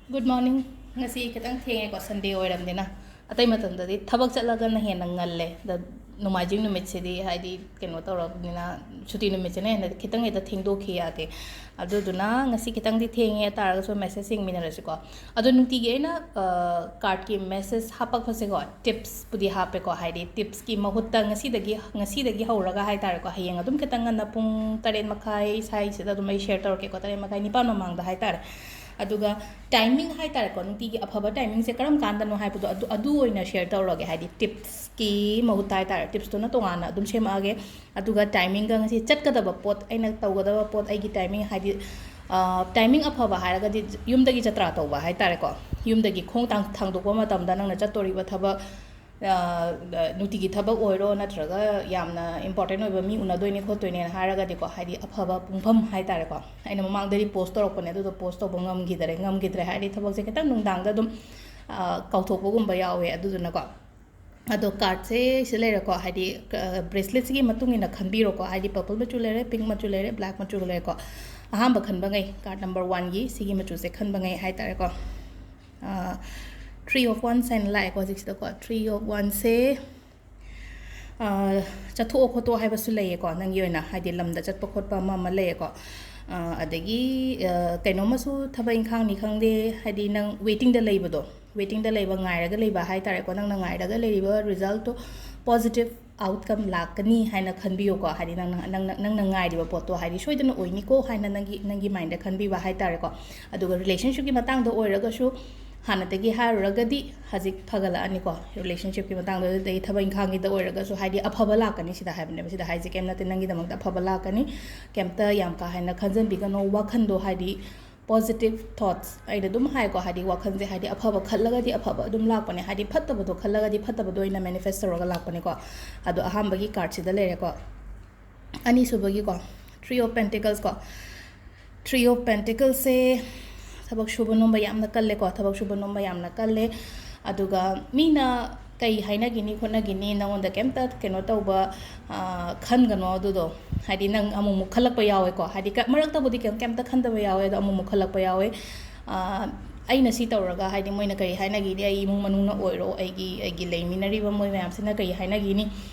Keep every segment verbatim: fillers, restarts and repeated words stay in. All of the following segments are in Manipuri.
Good morning. ꯉꯁꯤ ꯈꯤꯇꯪ ꯊꯦꯡꯉꯦꯀꯣ, Sunday ꯑꯣꯏꯔꯕꯅꯤꯅ꯫ ꯑꯇꯩ ꯃꯇꯝꯗꯗꯤ ꯊꯕꯛ ꯆꯠꯂꯒꯅ ꯍꯦꯟꯅ ꯉꯜꯂꯦ꯫ ꯑꯗ ꯅꯣꯡꯃꯥꯏꯖꯤꯡ ꯅꯨꯃꯤꯠꯁꯤꯗꯤ, ꯍꯥꯏꯗꯤ, ꯀꯩꯅꯣ ꯇꯧꯔꯕꯅꯤꯅ, ꯁꯨꯇꯤ ꯅꯨꯃꯤꯠꯁꯤꯅ ꯍꯦꯟꯅ ꯈꯤꯇꯪ ꯍꯦꯛꯇ ꯊꯦꯡꯗꯣꯛꯈꯤ ꯌꯥꯗꯦ꯫ ꯑꯗꯨꯗꯨꯅ ꯉꯁꯤ ꯈꯤꯇꯪꯗꯤ ꯊꯦꯡꯉꯦ ꯇꯥꯔꯒꯁꯨ message ꯌꯦꯡꯃꯤꯟꯅꯔꯁꯤꯀꯣ꯫ ꯑꯗꯣ ꯅꯨꯡꯇꯤꯒꯤ ꯑꯩꯅ, ꯑ, cardꯀꯤ message ꯍꯥꯞꯄꯛꯄꯁꯦꯀꯣ, tipsꯄꯨꯗꯤ ꯍꯥꯞꯄꯦꯀꯣ, ꯍꯥꯏꯗꯤ, tipsꯀꯤ ꯃꯍꯨꯠꯇ ꯉꯁꯤꯗꯒꯤ, ꯉꯁꯤꯗꯒꯤ ꯍꯧꯔꯒ ꯍꯥꯏ ꯇꯥꯔꯦꯀꯣ, ꯍꯌꯦꯡ ꯑꯗꯨꯝ ꯈꯤꯇꯪ ꯉꯟꯅ ꯄꯨꯡ ꯇꯔꯦꯠ ꯃꯈꯥꯏ ꯁ꯭ꯋꯥꯏꯁꯤꯗ ꯑꯗꯨꯝ ꯑꯩ share ꯇꯧꯔꯛꯀꯦꯀꯣ, ꯇꯔꯦꯠ ꯃꯈꯥꯏ, ꯅꯤꯄꯥꯟ ꯃꯃꯥꯡꯗ ꯍꯥꯏ ꯇꯥꯔꯦ꯫ ꯑꯗꯨꯒ timing ꯍꯥꯏ ꯇꯥꯔꯦꯀꯣ, ꯅꯨꯡꯇꯤꯒꯤ ꯑꯐꯕ timingꯁꯦ ꯀꯔꯝ ꯀꯥꯟꯗꯅꯣ ꯍꯥꯏꯕꯗꯣ, ꯑꯗꯨ, ꯑꯗꯨ ꯑꯣꯏꯅ share ꯇꯧꯔꯒꯦ, ꯍꯥꯏꯗꯤ, tipsꯀꯤ ꯃꯍꯨꯠꯇ ꯍꯥꯏ ꯇꯥꯔꯦ, tipsꯇꯨꯅ ꯇꯣꯉꯥꯟꯅ ꯑꯗꯨꯝ ꯁꯦꯝꯃꯛꯑꯒꯦ꯫ ꯑꯗꯨꯒ timingꯒ ꯉꯁꯤ ꯆꯠꯀꯗꯕ ꯄꯣꯠ, ꯑꯩꯅ ꯇꯧꯒꯗꯕ ꯄꯣꯠ, ꯑꯩꯒꯤ timing, ꯍꯥꯏꯗꯤ, ꯑ, timing ꯑꯐꯕ ꯍꯥꯏꯔꯒꯗꯤ ꯌꯨꯝꯗꯒꯤ ꯖꯇ꯭ꯔꯥ ꯇꯧꯕ ꯍꯥꯏ ꯇꯥꯔꯦꯀꯣ, ꯌꯨꯝꯗꯒꯤ ꯈꯣꯡ ꯊꯥꯡ-, ꯊꯥꯡꯗꯣꯛꯄ ꯃꯇꯝꯗ ꯅꯪꯅ ꯆꯠꯇꯣꯔꯤꯕ ꯊꯕꯛ, ꯑ, ꯅꯨꯡꯇꯤꯒꯤ ꯊꯕꯛ ꯑꯣꯏꯔꯣ, ꯅꯠꯇ꯭ꯔꯒ ꯌꯥꯝꯅ important ꯑꯣꯏꯕ ꯃꯤ ꯎꯅꯗꯣꯏꯅꯦ ꯈꯣꯠꯇꯣꯏꯅꯦꯅ ꯍꯥꯏꯔꯒꯗꯤꯀꯣ, ꯍꯥꯏꯗꯤ, ꯑꯐꯕ ꯄꯨꯡꯐꯝ ꯍꯥꯏ ꯇꯥꯔꯦꯀꯣ꯫ ꯑꯩꯅ ꯃꯃꯥꯡꯗꯗꯤ post ꯇꯧꯔꯛꯄꯅꯦ, ꯑꯗꯨꯗꯣ post ꯇꯧꯕ ꯉꯝꯈꯤꯗꯔꯦ꯫ ꯉꯝꯈꯤꯗ꯭ꯔꯦ ꯍꯥꯏꯔꯗꯤ ꯊꯕꯛꯁꯦ ꯈꯤꯇꯪ ꯅꯨꯡꯗꯥꯡꯗ ꯑꯗꯨꯝ, ꯑ, ꯀꯥꯎꯊꯣꯛꯄꯒꯨꯝꯕ ꯌꯥꯎꯋꯦ꯫ ꯑꯗꯨꯗꯨꯅꯀꯣ, ꯑꯗꯣ cardꯁꯦ ꯁꯤ ꯂꯩꯔꯦꯀꯣ, ꯍꯥꯏꯗꯤ, ꯑ, braceletꯁꯤꯒꯤ ꯃꯇꯨꯡ ꯏꯟꯅ ꯈꯟꯕꯤꯔꯣꯀꯣ, ꯍꯥꯏꯗꯤ, purple ꯃꯆꯨ ꯂꯩꯔꯦ, pink ꯃꯆꯨ ꯂꯩꯔꯦ, black ꯃꯆꯨ ꯂꯩꯔꯦꯀꯣ꯫ ꯑꯍꯥꯟꯕ ꯈꯟꯕꯉꯩ, card number oneꯒꯤ ꯁꯤꯒꯤ ꯃꯆꯨꯁꯦ ꯈꯟꯕꯉꯩ ꯍꯥꯏ ꯇꯥꯔꯦꯀꯣ꯫ ꯑ, Three of Wands ꯍꯥꯏꯅ ꯂꯥꯛꯑꯦꯀꯣ ꯍꯧꯖꯤꯛꯁꯤꯗꯀꯣ꯫ Three of Wandsꯁꯦ, ꯑ, ꯆꯠꯊꯣꯛꯑꯣ ꯈꯣꯠꯇꯣꯛꯑꯣ ꯍꯥꯏꯕꯁꯨ ꯂꯩꯌꯦꯀꯣ, ꯅꯪꯒꯤ ꯑꯣꯏꯅ, ꯍꯥꯏꯗꯤ, ꯂꯝꯗ ꯆꯠꯄ ꯈꯣꯠꯄ ꯑꯃ ꯑꯃ ꯂꯩꯌꯦꯀꯣ꯫ ꯑ, ꯑꯗꯒꯤ, ꯑ, ꯀꯩꯅꯣꯝꯃꯁꯨ, ꯊꯕꯛ ꯏꯪꯈꯥꯡꯅꯤ ꯈꯪꯗꯦ, ꯍꯥꯏꯗꯤ, ꯅꯪ waitingꯗ ꯂꯩꯕꯗꯣ, waitingꯗ ꯂꯩꯕ, ꯉꯥꯏꯔꯒ ꯂꯩꯕ ꯍꯥꯏ ꯇꯥꯔꯦꯀꯣ, ꯅꯪꯅ ꯉꯥꯏꯔꯒ ꯂꯩꯔꯤꯕ resultꯇꯣ positive outcome ꯂꯥꯛꯀꯅꯤ ꯍꯥꯏꯅ ꯈꯟꯕꯤꯌꯨꯀꯣ꯫ ꯍꯥꯏꯗꯤ, ꯅꯪꯅ, ꯅꯪꯅ, ꯅꯪꯅ ꯉꯥꯏꯔꯤꯕ ꯄꯣꯠꯇꯣ, ꯍꯥꯏꯗꯤ, ꯁꯣꯏꯗꯅ ꯑꯣꯏꯅꯤꯀꯣ ꯍꯥꯏꯅ ꯅꯪꯒꯤ, ꯅꯪꯒꯤ mindꯗ ꯈꯟꯕꯤꯕ ꯍꯥꯏ ꯇꯥꯔꯦꯀꯣ꯫ ꯑꯗꯨꯒ relationshipꯀꯤ ꯃꯇꯥꯡꯗ ꯑꯣꯏꯔꯒꯁꯨ, ꯍꯥꯟꯅꯗꯒꯤ ꯍꯥꯏꯔꯨꯔꯒꯗꯤ ꯍꯧꯖꯤꯛ ꯐꯒꯠꯂꯛꯑꯅꯤꯀꯣ꯫ Relationshipꯀꯤ ꯃꯇꯥꯡꯗ, ꯑꯗꯨꯗꯒꯤ ꯊꯕꯛ ꯏꯪꯈꯥꯡꯒꯤꯗ ꯑꯣꯏꯔꯒꯁꯨ, ꯍꯥꯏꯗꯤ, ꯑꯐꯕ ꯂꯥꯛꯀꯅꯤ ꯁꯤꯗ ꯍꯥꯏꯕꯅꯦꯕ꯫ ꯁꯤꯗ ꯍꯥꯏꯁꯦ ꯀꯩꯝ ꯅꯠꯇꯦ, ꯅꯪꯒꯤꯗꯃꯛꯇ ꯑꯐꯕ ꯂꯥꯛꯀꯅꯤ꯫ ꯀꯩꯝꯇ ꯌꯥꯝ ꯀꯥ ꯍꯦꯟꯅ ꯈꯟꯖꯟꯕꯤꯒꯅꯣ, ꯋꯥꯈꯟꯗꯣ, ꯍꯥꯏꯗꯤ, positive thoughts, ꯑꯩꯅ ꯑꯗꯨꯝ ꯍꯥꯏꯀꯣ, ꯍꯥꯏꯗꯤ, ꯋꯥꯈꯜꯁꯦ, ꯍꯥꯏꯗꯤ, ꯑꯐꯕ ꯈꯜꯂꯒꯗꯤ ꯑꯐꯕ ꯑꯗꯨꯝ ꯂꯥꯛꯄꯅꯦ, ꯍꯥꯏꯗꯤ, ꯐꯠꯇꯕꯗꯣ ꯈꯜꯂꯒꯗꯤ ꯐꯠꯇꯕꯗꯣ ꯑꯣꯏꯅ manifest ꯇꯧꯔꯒ ꯂꯥꯛꯄꯅꯦꯀꯣ꯫ ꯑꯗꯣ ꯑꯍꯥꯟꯕꯒꯤ cardꯁꯤꯗ ꯂꯩꯔꯦꯀꯣ꯫ ꯑꯅꯤꯁꯨꯕꯒꯤꯀꯣ, Three of Pentacles ꯀꯣ꯫ Three of Pentaclesꯁꯦ ꯊꯕꯛ ꯁꯨꯕ ꯅꯣꯝꯕ ꯌꯥꯝꯅ ꯀꯜꯂꯦꯀꯣ, ꯊꯕꯛ ꯁꯨꯕ ꯅꯣꯝꯕ ꯌꯥꯝꯅ ꯀꯜꯂꯦ꯫ ꯑꯗꯨꯒ ꯃꯤꯅ ꯀꯩ ꯍꯥꯏꯅꯈꯤꯅꯤ ꯈꯣꯠꯅꯈꯤꯅꯤ, ꯅꯉꯣꯟꯗ ꯀꯩꯝꯇ ꯀꯩꯅꯣ ꯇꯧꯕ, ꯑ, ꯈꯟꯒꯅꯣ ꯑꯗꯨꯗꯣ꯫ ꯍꯥꯏꯗꯤ, ꯅꯪ ꯑꯃꯨꯛꯃꯨꯛ ꯈꯜꯂꯛꯄ ꯌꯥꯎꯋꯦꯀꯣ, ꯍꯥꯏꯗꯤ, ꯀ-, ꯃꯔꯛꯇꯕꯨꯗꯤ ꯀꯩꯝ-, ꯀꯩꯝꯇ ꯈꯟꯗꯕ ꯌꯥꯎꯋꯦ, ꯑꯗꯣ ꯑꯃꯨꯛꯃꯨꯛ ꯈꯜꯂꯛꯄ ꯌꯥꯎꯋꯦ꯫ ꯑ, ꯑꯩꯅ ꯁꯤ ꯇꯧꯔꯒ, ꯍꯥꯏꯗꯤ, ꯃꯣꯏꯅ ꯀꯔꯤ ꯍꯥꯏꯅꯈꯤꯅꯤ, ꯑꯩ ꯏꯃꯨꯡ ꯃꯅꯨꯡꯅ ꯑꯣꯏꯔꯣ, ꯑꯩꯒꯤ ꯑꯩꯒꯤ ꯂꯩꯃꯤꯟꯅꯔꯤꯕ ꯃꯣꯏ ꯃꯌꯥꯝꯁꯤꯅ ꯀꯔꯤ ꯍꯥꯏꯅꯈꯤꯅꯤ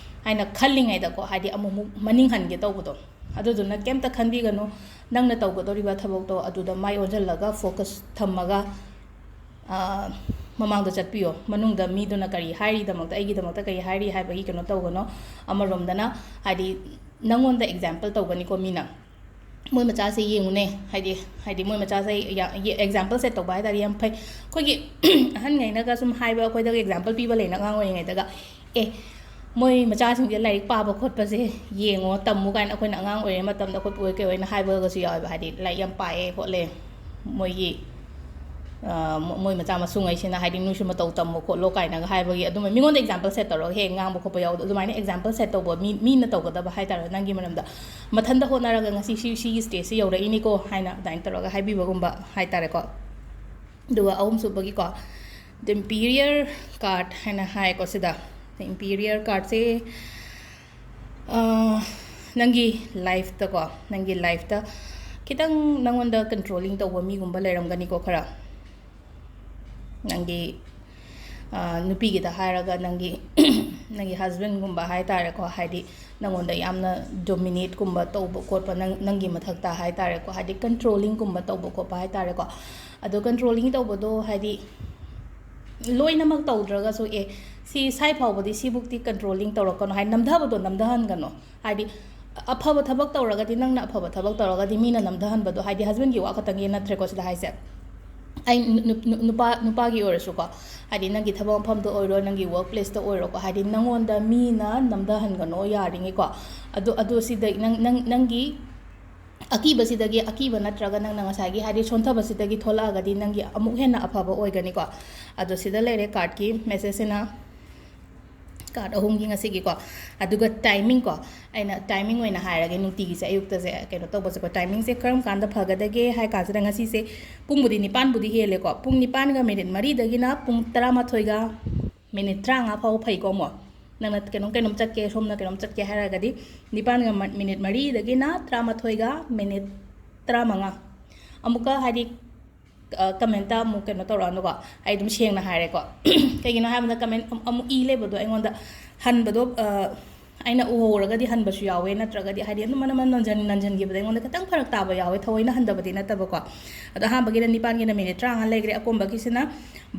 ꯍꯥꯏꯅ ꯈꯜꯂꯤꯉꯩꯗꯀꯣ, ꯍꯥꯏꯗꯤ, ꯑꯃꯨꯛꯃꯨꯛ ꯃꯅꯤꯡ ꯍꯟꯒꯦ ꯇꯧꯕꯗꯣ꯫ ꯑꯗꯨꯗꯨꯅ ꯀꯩꯝꯇ ꯈꯟꯕꯤꯒꯅꯨ, ꯅꯪꯅ ꯇꯧꯒꯗꯧꯔꯤꯕ ꯊꯕꯛꯇꯣ ꯑꯗꯨꯗ ꯃꯥꯏ ꯑꯣꯟꯁꯤꯜꯂꯒ, ꯐꯣꯀꯁ ꯊꯝꯃꯒ, ꯑꯥ, ꯃꯃꯥꯡꯗ ꯆꯠꯄꯤꯌꯣ꯫ ꯃꯅꯨꯡꯗ ꯃꯤꯗꯨꯅ ꯀꯔꯤ ꯍꯥꯏꯔꯤꯗꯃꯛꯇ, ꯑꯩꯒꯤꯗꯃꯛꯇ ꯀꯔꯤ ꯍꯥꯏꯔꯤ ꯍꯥꯏꯕꯒꯤ ꯀꯩꯅꯣ ꯇꯧꯒꯅꯣ꯫ ꯑꯃꯔꯣꯝꯗꯅ, ꯍꯥꯏꯗꯤ, ꯅꯪꯉꯣꯟꯗ ꯑꯦꯛꯖꯥꯝꯄꯜ ꯇꯧꯒꯅꯤꯀꯣ ꯃꯤꯅ, "ꯃꯣꯏ ꯃꯆꯥꯁꯦ ꯌꯦꯡꯉꯨꯅꯦ", ꯍꯥꯏꯗꯤ, ꯍꯥꯏꯗꯤ, ꯃꯣꯏ ꯃꯆꯥꯁꯦ ꯌꯥ-, ꯌꯦ-, ꯑꯦꯛꯖꯥꯝꯄꯜ ꯁꯦꯠ ꯇꯧꯕ ꯍꯥꯏ ꯇꯥꯔꯗꯤ ꯌꯥꯝ ꯐꯩ꯫ ꯑꯩꯈꯣꯏꯒꯤ ꯑꯍꯟꯉꯩꯅꯒ ꯁꯨꯝ ꯍꯥꯏꯕ, ꯑꯩꯈꯣꯏꯗꯒ ꯑꯦꯛꯖꯥꯝꯄꯜ ꯄꯤꯕ ꯂꯩꯅ, ꯑꯉꯥꯡ ꯑꯣꯏꯔꯤꯉꯩꯗꯒ, "ꯑꯦ, ꯃꯣꯏ ꯃꯆꯥꯁꯤꯡꯁꯦ ꯂꯥꯏꯔꯤꯛ ꯄꯥꯕ ꯈꯣꯠꯄꯁꯦ ꯌꯦꯡꯉꯣ, ꯇꯝꯃꯨ" ꯀꯥꯏꯅ ꯑꯩꯈꯣꯏꯅ ꯑꯉꯥꯡ ꯑꯣꯏꯔꯤꯉꯩ ꯃꯇꯝꯗ ꯑꯩꯈꯣꯏ ꯄꯨ ꯍꯣꯏ ꯀꯩ ꯍꯣꯏꯅ ꯍꯥꯏꯕꯒꯁꯨ ꯌꯥꯎꯋꯦꯕ, ꯍꯥꯏꯗꯤ, "ꯂꯥꯏꯔꯤꯛ ꯌꯥꯝ ꯄꯥꯏꯌꯦ ꯈꯣꯠꯂꯦ, ꯃꯣꯏꯒꯤ, ꯑ, ꯃꯣ-, ꯃꯣꯏ ꯃꯆꯥ ꯃꯁꯨꯉꯩꯁꯤꯅ, ꯍꯥꯏꯗꯤ, ꯅꯣꯏꯁꯨ ꯃꯇꯧ ꯇꯝꯃꯨ ꯈꯣꯠꯂꯣ" ꯀꯥꯏꯅꯒ ꯍꯥꯏꯕꯒꯤ, ꯑꯗꯨꯝꯕ ꯃꯤꯉꯣꯟꯗ ꯑꯦꯛꯖꯥꯝꯄꯜ ꯁꯦꯠ ꯇꯧꯔꯒ ꯍꯦꯛ ꯉꯥꯡꯕ ꯈꯣꯠꯄ ꯌꯥꯎꯕꯗꯣ, ꯑꯗꯨꯃꯥꯏꯅ ꯑꯦꯛꯖꯥꯝꯄꯜ ꯁꯦꯠ ꯇꯧꯕ ꯃꯤ, ꯃꯤꯅ ꯇꯧꯒꯗꯕ ꯍꯥꯏ ꯇꯥꯔꯦ꯫ "ꯅꯪꯒꯤ ꯃꯔꯝꯗ ꯃꯊꯟꯇ ꯍꯣꯠꯅꯔꯒ ꯉꯁꯤ ꯁꯤ, ꯁꯤꯒꯤ ꯁ꯭ꯇꯦꯖꯁꯤ ꯌꯧꯔꯛꯏꯅꯤꯀꯣ" ꯍꯥꯏꯅ ꯑꯗꯨꯃꯥꯏꯅ ꯇꯧꯔꯒ ꯍꯥꯏꯕꯤꯕꯒꯨꯝꯕ ꯍꯥꯏ ꯇꯥꯔꯦꯀꯣ꯫ ꯑꯗꯨꯒ ꯑꯍꯨꯝꯁꯨꯕꯒꯤꯀꯣ, The Emperor card ꯍꯥꯏꯅ ꯍꯥꯏꯀꯣ ꯁꯤꯗ꯫ The Emperor cardꯁꯦ, ꯑ, ꯅꯪꯒꯤ ꯂꯥꯏꯐꯇꯀꯣ, ꯅꯪꯒꯤ ꯂꯥꯏꯐꯇ ꯈꯤꯇꯪ ꯅꯪꯉꯣꯟꯗ ꯀꯟꯇ꯭ꯔꯣꯂꯤꯡ ꯇꯧꯕ ꯃꯤꯒꯨꯝꯕ ꯂꯩꯔꯝꯒꯅꯤꯀꯣ ꯈꯔ꯫ ꯅꯪꯒꯤ, ꯑ, ꯅꯨꯄꯤꯒꯤꯗ ꯍꯥꯏꯔꯒ, ꯅꯪꯒꯤ, ꯅꯪꯒꯤ ꯍꯁꯕꯦꯟꯒꯨꯝꯕ ꯍꯥꯏ ꯇꯥꯔꯦꯀꯣ, ꯍꯥꯏꯗꯤ, ꯅꯪꯉꯣꯟꯗ ꯌꯥꯝꯅ ꯗꯣꯃꯤꯅꯦꯠꯀꯨꯝꯕ ꯇꯧꯕ ꯈꯣꯠꯄ, ꯅꯪ, ꯅꯪꯒꯤ ꯃꯊꯛꯇ ꯍꯥꯏ ꯇꯥꯔꯦꯀꯣ, ꯍꯥꯏꯗꯤ, ꯀꯟꯇ꯭ꯔꯣꯂꯤꯡꯒꯨꯝꯕ ꯇꯧꯕ ꯈꯣꯠꯄ ꯍꯥꯏ ꯇꯥꯔꯦꯀꯣ꯫ ꯑꯗꯣ ꯀꯟꯇ꯭ꯔꯣꯂꯤꯡ ꯇꯧꯕꯗꯣ, ꯍꯥꯏꯗꯤ, ꯂꯣꯏꯅꯃꯛ ꯇꯧꯗ꯭ꯔꯒꯁꯨ, "ꯑꯦ, ꯁꯤ ꯁ꯭ꯋꯥꯏ ꯐꯥꯎꯕꯗꯤ ꯁꯤꯕꯨꯛꯇꯤ ꯀꯟꯇ꯭ꯔꯣꯂꯤꯡ ꯇꯧꯔꯛꯀꯅꯣ", ꯍꯥꯏꯗꯤ, ꯅꯝꯊꯕꯗꯣ ꯅꯝꯊꯍꯟꯒꯅꯣ꯫ ꯍꯥꯏꯗꯤ, ꯑꯐꯕ ꯊꯕꯛ ꯇꯧꯔꯒꯗꯤ, ꯅꯪꯅ ꯑꯐꯕ ꯊꯕꯛ ꯇꯧꯔꯒꯗꯤ ꯃꯤꯅ ꯅꯝꯊꯍꯟꯕꯗꯣ, ꯍꯥꯏꯗꯤ, ꯍꯁꯕꯦꯟꯒꯤ ꯋꯥ ꯈꯛꯇꯪꯒꯤ ꯅꯠꯇ꯭ꯔꯦꯀꯣ ꯁꯤꯗ ꯍꯥꯏꯁꯦ꯫ ꯑꯩ ꯅꯨ-, ꯅꯨ-, ꯅꯨꯄꯥ, ꯅꯨꯄꯥꯒꯤ ꯑꯣꯏꯔꯁꯨꯀꯣ, ꯍꯥꯏꯗꯤ, ꯅꯪꯒꯤ ꯊꯕꯛ ꯃꯐꯝꯗ ꯑꯣꯏꯔꯣ, ꯅꯪꯒꯤ ꯋꯔꯛ ꯄ꯭ꯂꯦꯁꯇ ꯑꯣꯏꯔꯣꯀꯣ, ꯍꯥꯏꯗꯤ, ꯅꯪꯉꯣꯟꯗ ꯃꯤꯅ ꯅꯝꯊꯍꯟꯒꯅꯣ ꯌꯥꯔꯤꯉꯩꯀꯣ꯫ ꯑꯗꯣ, ꯑꯗꯣ ꯁꯤꯗ ꯅꯪ, ꯅꯪ, ꯅꯪꯒꯤ ꯑꯀꯤꯕꯁꯤꯗꯒꯤ, ꯑꯀꯤꯕ ꯅꯠꯇ꯭ꯔꯒ ꯅꯪꯅ ꯉꯁꯥꯏꯒꯤ, ꯍꯥꯏꯗꯤ, ꯁꯣꯟꯊꯕꯁꯤꯗꯒꯤ ꯊꯣꯛꯂꯛꯑꯒꯗꯤ ꯅꯪꯒꯤ ꯑꯃꯨꯛ ꯍꯦꯟꯅ ꯑꯐꯕ ꯑꯣꯏꯒꯅꯤꯀꯣ꯫ ꯑꯗꯣ ꯁꯤꯗ ꯂꯩꯔꯦ ꯀꯥꯔꯠꯀꯤ ꯃꯦꯁꯦꯖꯁꯤꯅ꯫ ꯀꯥꯔꯠ ꯑꯍꯨꯝꯒꯤ ꯉꯁꯤꯒꯤꯀꯣ꯫ ꯑꯗꯨꯒ ꯇꯥꯏꯃꯤꯡꯀꯣ, ꯑꯩꯅ ꯇꯥꯏꯃꯤꯡ ꯑꯣꯏꯅ ꯍꯥꯏꯔꯒꯦ, ꯅꯨꯡꯇꯤꯒꯤꯁꯦ ꯑꯌꯨꯛꯇꯁꯦ ꯀꯩꯅꯣ ꯇꯧꯕꯁꯦꯀꯣ, ꯇꯥꯏꯃꯤꯡꯁꯦ ꯀꯔꯝ ꯀꯥꯟꯗ ꯐꯒꯗꯒꯦ ꯍꯥꯏ ꯀꯥꯟꯁꯤꯗ, ꯉꯁꯤꯁꯦ ꯄꯨꯡꯕꯨꯗꯤ ꯅꯤꯄꯥꯟꯕꯨꯗꯤ ꯍꯦꯜꯂꯦꯀꯣ, ꯄꯨꯡ ꯅꯤꯄꯥꯟꯒ ꯃꯤꯅꯤꯠ ꯃꯔꯤꯗꯒꯤꯅ ꯄꯨꯡ ꯇꯔꯥꯃꯥꯊꯣꯏꯒ ꯃꯤꯅꯤꯠ ꯇꯔꯥꯃꯉꯥ ꯐꯥꯎꯕ ꯐꯩꯀꯣ꯫ ꯑꯃꯨꯛ ꯅꯪꯅ ꯀꯩꯅꯣꯝ ꯀꯩꯅꯣꯝ ꯆꯠꯀꯦ, ꯁꯣꯝꯅ ꯀꯩꯅꯣꯝ ꯆꯠꯀꯦ ꯍꯥꯏꯔꯒꯗꯤ, ꯅꯤꯄꯥꯟꯒ ꯃ-, ꯃꯤꯅꯤꯠ ꯃꯔꯤꯗꯒꯤꯅ ꯇꯔꯥꯃꯥꯊꯣꯏꯒ ꯃꯤꯅꯤꯠ ꯇꯔꯥꯃꯉꯥ꯫ ꯑꯃꯨꯛꯀ, ꯍꯥꯏꯗꯤ, ꯀꯃꯦꯟꯇ ꯑꯃꯨꯛ ꯀꯩꯅꯣ ꯇꯧꯔꯛꯑꯅꯨꯀꯣ꯫ ꯑꯩ ꯑꯗꯨꯝ ꯁꯦꯡꯅ ꯍꯥꯏꯔꯦꯀꯣ꯫ ꯀꯩꯒꯤꯅꯣ ꯍꯥꯏꯕꯗ ꯀꯃꯦꯟ ꯑꯃꯨꯛ ꯏ ꯂꯩꯕꯗꯣ ꯑꯩꯉꯣꯟꯗ ꯍꯟꯕꯗꯣ, ꯑ, ꯑꯩꯅ ꯎꯍꯧꯔꯒꯗꯤ ꯍꯟꯕꯁꯨ ꯌꯥꯎꯋꯦ, ꯅꯠꯇ꯭ꯔꯒꯗꯤ ꯍꯥꯏꯗꯤ ꯑꯗꯨꯝ ꯃꯅꯝ ꯃꯅꯝ ꯅꯟꯖꯟ ꯅꯟꯖꯟꯈꯤꯕꯗ ꯑꯩꯉꯣꯟꯗ ꯈꯤꯇꯪ ꯐꯔꯛ ꯇꯥꯕ ꯌꯥꯎꯋꯦ, ꯊꯑꯣꯏꯅ ꯍꯟꯗꯕꯗꯤ ꯅꯠꯇꯕꯀꯣ꯫ ꯑꯗꯣ ꯑꯍꯥꯟꯕꯒꯤꯅ ꯅꯤꯄꯥꯟꯒꯤꯅ ꯃꯤꯅꯤꯠ ꯇꯔꯥꯃꯉꯥ ꯂꯩꯈ꯭ꯔꯦ, ꯑꯀꯣꯟꯕꯒꯤꯁꯤꯅ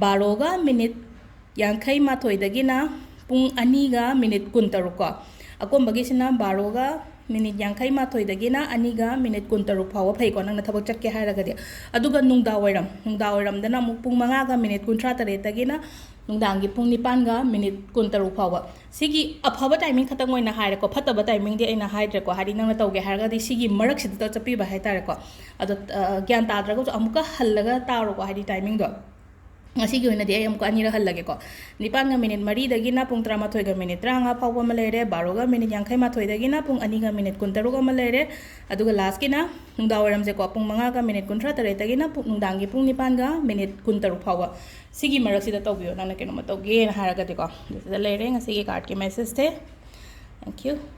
ꯕꯥꯔꯣꯒ ꯃꯤꯅꯤꯠ ꯌꯥꯡꯈꯩ ꯃꯥꯊꯣꯏꯗꯒꯤꯅ ꯄꯨꯡ ꯑꯅꯤꯒ ꯃꯤꯅꯤꯠ ꯀꯨꯟꯇꯔꯨꯛ ꯀꯣ꯫ ꯑꯀꯣꯟꯕꯒꯤꯁꯤꯅ ꯕꯥꯔꯣꯒ ꯃꯤꯅꯤꯠ ꯌꯥꯡꯈꯩ ꯃꯥꯊꯣꯏꯗꯒꯤꯅ ꯑꯅꯤꯒ ꯃꯤꯅꯤꯠ ꯀꯨꯟꯇꯔꯨꯛ ꯐꯥꯎꯕ ꯐꯩꯀꯣ, ꯅꯪꯅ ꯊꯕꯛ ꯆꯠꯀꯦ ꯍꯥꯏꯔꯒꯗꯤ꯫ ꯑꯗꯨꯒ ꯅꯨꯡꯗꯥꯡ ꯋꯥꯏꯔꯝ, ꯅꯨꯡꯗꯥꯡ ꯋꯥꯏꯔꯝꯗꯅ ꯑꯃꯨꯛ ꯄꯨꯡ ꯃꯉꯥꯒ ꯃꯤꯅꯤꯠ ꯀꯨꯟꯊ꯭ꯔꯥ ꯇꯔꯦꯠꯇꯒꯤꯅ ꯅꯨꯡꯗꯥꯡꯒꯤ ꯄꯨꯡ ꯅꯤꯄꯥꯟꯒ ꯃꯤꯅꯤꯠ ꯀꯨꯟꯇꯔꯨꯛ ꯐꯥꯎꯕ꯫ ꯁꯤꯒꯤ ꯑꯐꯕ ꯇꯥꯏꯃꯤꯡ ꯈꯛꯇꯪ ꯑꯣꯏꯅ ꯍꯥꯏꯔꯦꯀꯣ, ꯐꯠꯇꯕ ꯇꯥꯏꯃꯤꯡꯗꯤ ꯑꯩꯅ ꯍꯥꯏꯗ꯭ꯔꯦꯀꯣ, ꯍꯥꯏꯗꯤ ꯅꯪꯅ ꯇꯧꯒꯦ ꯍꯥꯏꯔꯒꯗꯤ ꯁꯤꯒꯤ ꯃꯔꯛꯁꯤꯗ ꯆꯠꯄꯤꯕ ꯍꯥꯏꯇꯥꯔꯦꯀꯣ꯫ ꯑꯗꯣ, ꯑ, ꯒ꯭ꯌꯥꯟ ꯇꯥꯗ꯭ꯔꯒꯁꯨ ꯑꯃꯨꯛꯀ ꯍꯜꯂꯒ ꯇꯥꯔꯣꯀꯣ, ꯍꯥꯏꯗꯤ ꯇꯥꯏꯃꯤꯡꯗꯣ꯫ ꯉꯁꯤꯒꯤ ꯑꯣꯏꯅꯗꯤ ꯑꯩ ꯑꯃꯨꯛꯀ ꯑꯅꯤꯔꯛ ꯍꯜꯂꯒꯦꯀꯣ꯫ ꯅꯤꯄꯥꯟꯒ ꯃꯤꯅꯤꯠ ꯃꯔꯤꯗꯒꯤꯅ ꯄꯨꯡ ꯇꯔꯥꯃꯥꯊꯣꯏꯒ ꯃꯤꯅꯤꯠ ꯇꯔꯥꯃꯉꯥ ꯐꯥꯎꯕ ꯑꯃ ꯂꯩꯔꯦ, ꯕꯥꯔꯣꯒ ꯃꯤꯅꯤꯠ ꯌꯥꯡꯈꯩ ꯃꯥꯊꯣꯏꯗꯒꯤꯅ ꯄꯨꯡ ꯑꯅꯤꯒ ꯃꯤꯅꯤꯠ ꯀꯨꯟꯇꯔꯨꯛ ꯑꯃ ꯂꯩꯔꯦ, ꯑꯗꯨꯒ ꯂꯥꯁꯀꯤꯅ ꯅꯨꯡꯗꯥꯡ ꯋꯥꯏꯔꯝꯁꯦꯀꯣ, ꯄꯨꯡ ꯃꯉꯥꯒ ꯃꯤꯅꯤꯠ ꯀꯨꯟꯊ꯭ꯔꯥ ꯇꯔꯦꯠꯇꯒꯤꯅ ꯄꯨꯡ, ꯅꯨꯡꯗꯥꯡꯒꯤ ꯄꯨꯡ ꯅꯤꯄꯥꯟꯒ ꯃꯤꯅꯤꯠ ꯀꯨꯟꯇꯔꯨꯛ ꯐꯥꯎꯕ꯫ ꯁꯤꯒꯤ ꯃꯔꯛꯁꯤꯗ ꯇꯧꯕꯤꯌꯣ, ꯅꯪꯅ ꯀꯩꯅꯣꯝꯃ ꯇꯧꯒꯦꯅ ꯍꯥꯏꯔꯒꯗꯤꯀꯣ꯫ ꯑꯗꯨꯗ ꯂꯩꯔꯦ ꯉꯁꯤꯒꯤ ꯀꯥꯔꯠꯀꯤ ꯃꯦꯁꯦꯖꯁꯦ꯫ Thank you꯫